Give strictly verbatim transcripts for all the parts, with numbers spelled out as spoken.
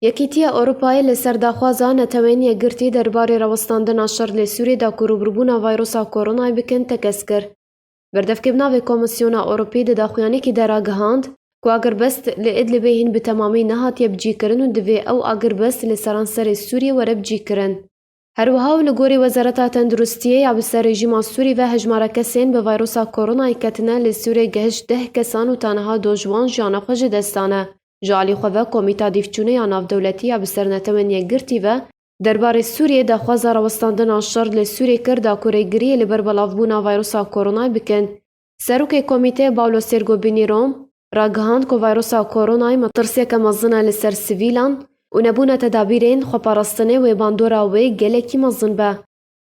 Yekîtiya Ewropayê li ser daxwaza Netewên Yekgirtî derbarê rawestandina şer li Sûriyê de ku rûbirûbûna vayrosa koronayê bikin tekez kir. Berdevkê bi navê Komîsyona Ewropî di daxuyaniyekî de ragihand ku agirbest li Idlibê hîn bi temamî nehatiye bicîkirin û divê ew agirbest li seranserê Sûriyê were bicîkirin. Her wiha û li gorî Wezareta Tenduristiyê ya bi ser rejîma Sûrî ve hejmara kesên bi vayrosa koronayê ketine li Sûriyê gehişt deh kesan û ta niha do ji wan jiyana xwe ji dest dane. Ji alî xwe ve Komîta Dîvçûnê ya Navdewletî ya bi ser Netewên Yekgirtî ve derbarê Sûriyê daxwaza rawestandina şer li Sûriyê kir da ku rêgiriyê li ber belavbûna vayrosa koronayê bikin. Serokê komîteyê Paulo Sergio Binirom ragihand ku vayrosa koronayê metirsiyeke mezin e li ser sivîlan û nebûna tedabîrên xweparastinê wê bandora wê gelekî mezin be.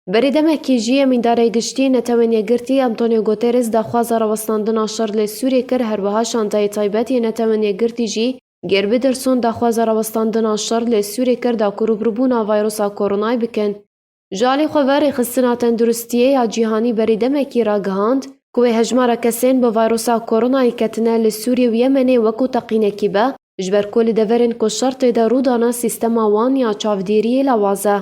Berê demekî jî Emîndarê Giştî Netewên Yekgirtî Antonio Guterres daxwaza rawestandina şer li Sûriyê kir, her wiha Şantayê Taybet yê Netewên Yekgirtî jî Geir Biderson daxwaza rawestandina şer li Sûriyê kir da ku rûbirûbûna vayrosa koronayê bikin. Ji alî xwe ve Rêxistina Tenduristiyê ya Cîhanî berî demekî ragihand ku wê hejmara kesên bi vayrosa koronayê ketine li Sûriyê û Yemenê wekû teqînekî be, ji ber ku li deverên ku şer tê de rû dane sîstema wan ya çavdêriyê lawaz e.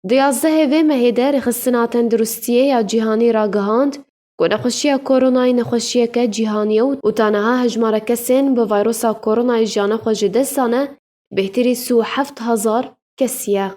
Di yazdehê vê mehê de Rêxistina Tenduristiyê ya Cîhanî ragihand ku nexweşiya koronayê nexweşiyeke cîhanî ye û ta niha hejmara kesên bi vayrosa koronayê jiyana xwe ji dest dane bêhtirî sî û heft hezar kesî ye.